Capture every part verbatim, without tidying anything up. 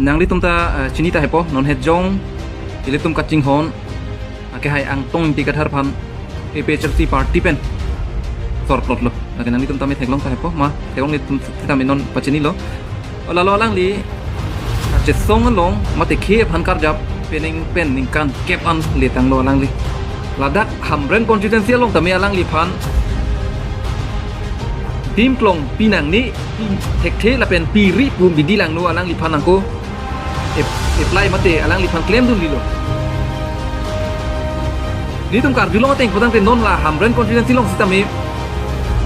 Nanglitum ta, eh, chini tahai po, non het jong ilitum kachinghon akehai Angtong Ingti Kathar aphan A P H L C party pen sorplotlo. Lake nanglitum tame theklong tahai po, ma theklonglitum sitame non pachinilo. O lalo alangli kachesong along mate khei aphan karjap penang pen ningkan kep an letanglo alangli. Ladak Hamren constituency along tame alangliphan dim klong pinangne, pi thekthe lapen piri pu bidi langno alangliphan nangko ap-, apply mate alangliphan klemdunlelo. Nelitum karjulong ateng putangte non la Hamren constituency along sitame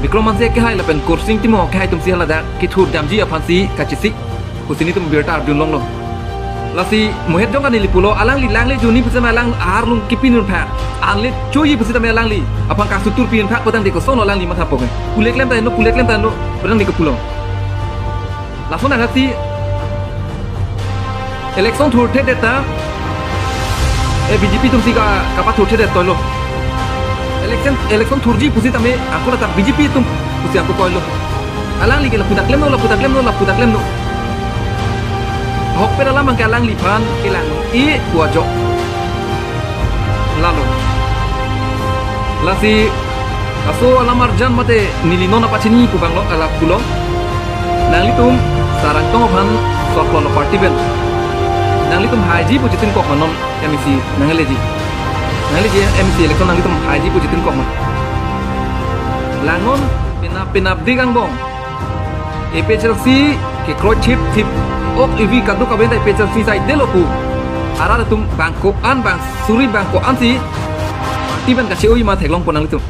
Bikram Hanse akehai lapen Khorsing Timung akehai atumsi haladak kethurdamji aphansi kachesik pusi nelitum birta arjulonglo. Lasi mohet jong kanili pulo, alangli langle juni pusitame alang arlung kipinun phak, anle choji pusitame alangli aphan kasutur pinun phak putangte kosonlo alangli matha pok. Kulek klem ta no, kulek klem ta no, putangte kopulo. Lason angatsi election thurthedet ta, eh, B J P atumsi ka, kapathurthedet toilo. Election, election thurji pusitame ako lata B J P atum pusi ako toilo. Alangli ke lapu ta klemno, lapu ta klemno, lapu ta klemno. Ahokpet alam abangke alangliphan kelang-i pu ajok. Lalo. Lasi laso alam arjan mate neli non apachini pu abanglo, ala pulo. Nanglitum Sar Angtong aphan sorplotlo party pen. Nanglitum haiji pu chitinkok ma non M A C nangleji. Nangleji M A C election nanglitum haiji pu chitinkok ma. Langnon penap penapdik angbong A P H L C kekroi thipthip, ok ivi kaduk aben ta A P H L C saidelo pu arat atum bang ko-an, bang suri bang ko-ansi party pen kache-oi ma theklongpo nanglitum.